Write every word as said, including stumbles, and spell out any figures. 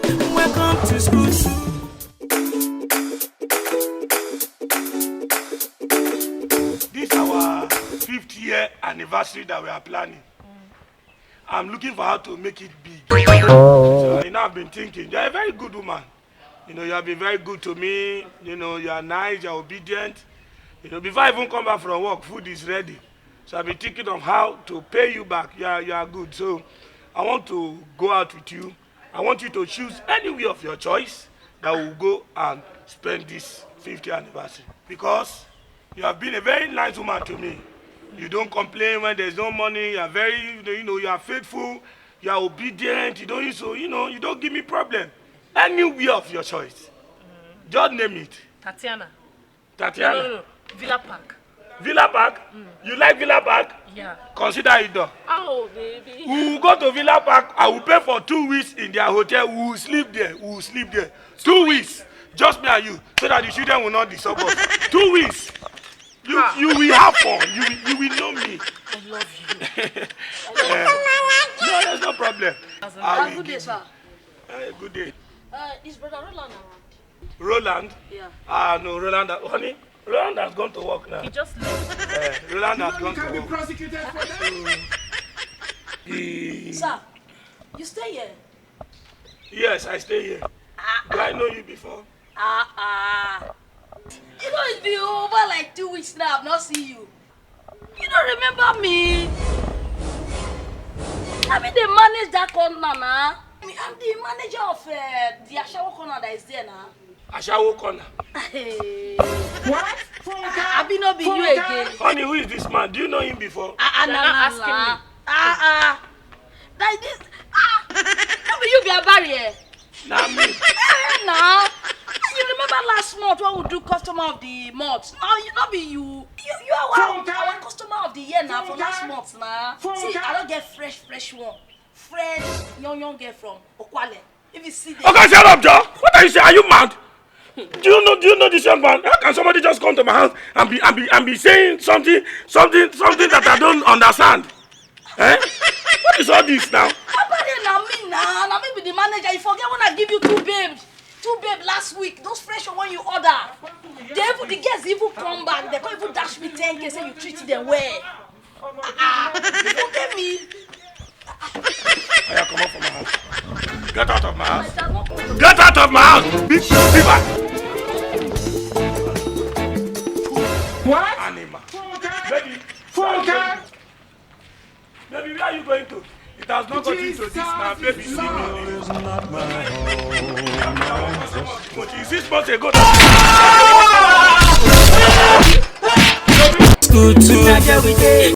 Welcome to school. This our fifth year anniversary that we are planning. I'm looking for how to make it big. So you know, I've been thinking. You're a very good woman. You know, you have been very good to me. You know, you are nice, you're obedient. You know, before I even come back from work, food is ready. So I've been thinking of how to pay you back. You are, you are good. So I want to go out with you. I want you to choose anywhere of your choice that will go and spend this fiftieth anniversary. Because you have been a very nice woman to me. You don't complain when there's no money. You are very, you know, you know, you are faithful. You are obedient. You don't, so you know, you don't give me problem. Anywhere of your choice, just name it. Tatiana. Tatiana. No, no, no. Villa Park. Villa Park. You like Villa Park? Yeah. Consider it done. Oh, baby. We will go to Villa Park. I will pay for two weeks in their hotel. We will sleep there. We will sleep there. Two weeks. Just me and you. So that the children will not disturb us. Two weeks. You, you will have fun. You will, you will know me. I love you. Eh, no, there's no problem. I Ah, will good day, give- sir. Eh, good day. Uh, is brother Roland around? Roland? Yeah. Ah, no, Roland. Honey, Roland has gone to work now. He just left. Eh, Roland has gone to work. Prosecuted for that. The- Sir, you stay here? Yes, I stay here. Do I know you before? Ah, ah. You know, it's been over like two weeks now. I've not seen you. You don't remember me? I mean, they manage that corner now. I mean, I'm the manager of uh, the Ashawo corner that is there now. Ashawo corner. Hey. What? I be no be you again. Honey, who is this man? Do you know him before? Ah, ah, You're na, not na, asking na. me. Ah, ah. Like this. Ah, no be you be a barrier. Now me. Eh, now. You remember last month when we do customer of the month? No, you not be you. You, you are our, our customer of the year now for last month now. See, I don't get fresh, fresh one. Fresh, young, young girl from Okwale. If you see them, Okay, shut up, Joe. What are you saying? Are you mad? Do you know? Do you know this young man? How can somebody just come to my house and be and be and be saying something, something, something that I don't understand? Eh? What is all this now? Abade na me na, na me be the manager. You forget when I give you two babes, two babe last week. Those fresh one you order. They even the girls even come back. They can't even dash me ten k. Say you treat them well. Ah, ah. You forget me. Oya, come out from my house. Get out of my house. Get out of my house. Be, be back. What? Animal. Baby. Baby, where are you going to? It has not got into this now. Baby, see me. But is this month ago? School two. Now here we dey.